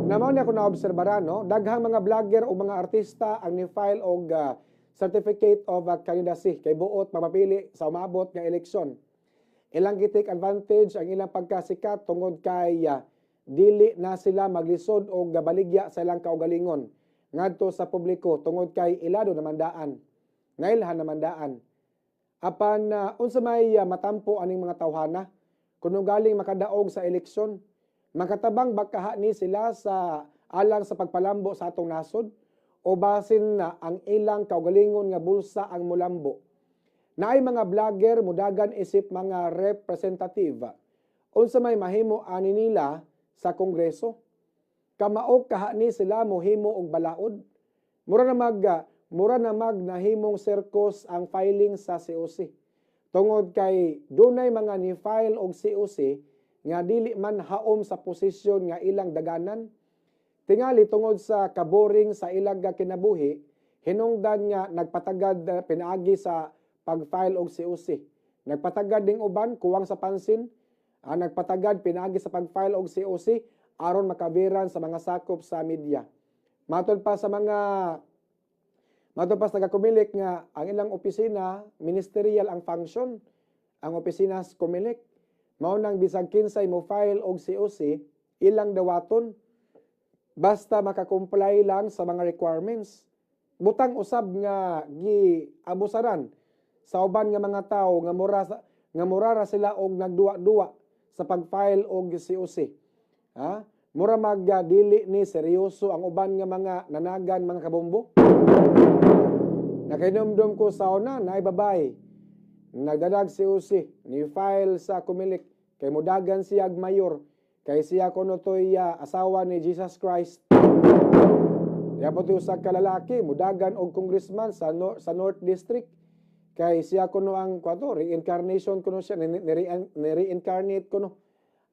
Na mao ni ako naobserbaran, no? Daghang mga vlogger o mga artista ang ni-file og certificate of candidacy kay buot mapapili sa umaabot nga eleksyon. Ilang gi-take advantage ang ilang pagkasikat tungod kay dili na sila maglisod og baligya sa ilang kaugalingon ngadto sa publiko tungod kay ilado naman daan. Nailhan naman daan. Apan unsa may matampo aning mga tawhana kuno galing makadaog sa eleksyon, makatabang ba kaha ni sila sa alang sa pagpalambo sa atong nasod o basin na ang ilang kaugalingon nga bulsa ang mulambo? Naay mga vlogger mudagan isip mga representative. Unsa may mahimo ani nila sa Kongreso? Kamao kaha ni sila mohimo og balaod? Mura na mag nahimong circus ang filing sa COC. Tungod kay dunay mga ni-file og COC nga dili man haom sa posisyon nga ilang daganan. Tingali tungod sa kaboring sa ilang kinabuhi, hinungdan nga nagpatagad pinaagi sa pag-file og COC. Nagpatagad ding uban kuwang sa pansin, nagpatagad pinaagi sa pag-file og COC aron makabiran sa mga sakop sa media. Matod pa sa taga-Comelec nga ang ilang opisina, ministerial ang function. Ang opisina sa Comelec. Mao nang bisag kinsay mo file og COC, ilang dawaton basta makakomply lang sa mga requirements. Butang usab nga gi-abusaran sa uban nga mga tawo nga mura ra sila og nagduwa-duwa sa pag-file og COC. Ha? Mura mag dili ni seryoso ang uban nga mga nanagan, mga kabombo. Nakahinumdum ko sa una, naay babae. Nagdadag COC, ni file sa Comelec kay mudagan siya mayor kay siya kuno toy asawa ni Jesus Christ. Yapot yung usa ka lalaki mudagan og congressman sa no, sa North District kay siya kuno ang kwato reincarnation kuno siya, ni reincarnate kuno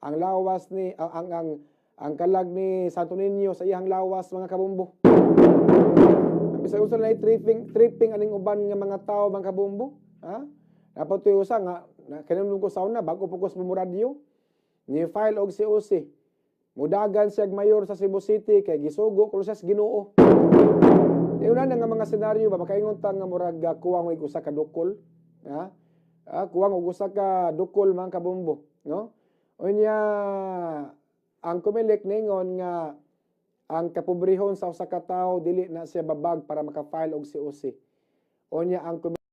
ang lawas ni ang kalag ni Santo Niño sa iyang lawas, mga kabumbo. Bisag unsa na tripping tripping aning uban nga mga tao, mga kabumbo, ha? Dapat tuyo usa nga kinumdum ko sa una, bago po ko sa radyo, ni file og COC. Mudagan siya mayor sa Cebu City kay gisugo ko siya sa Ginoo. Ingon na nga mga senaryo ba, makaingon ta nga murag kuwang og usa ka dukol, ha? Ah, kuwang og usa ka dukol, mga kabumbo, no? Unya ang Comelec ningon nga ang kapobrehon sa usa ka tawo dili na siya babag para maka-file og COC. Unya ang Comelec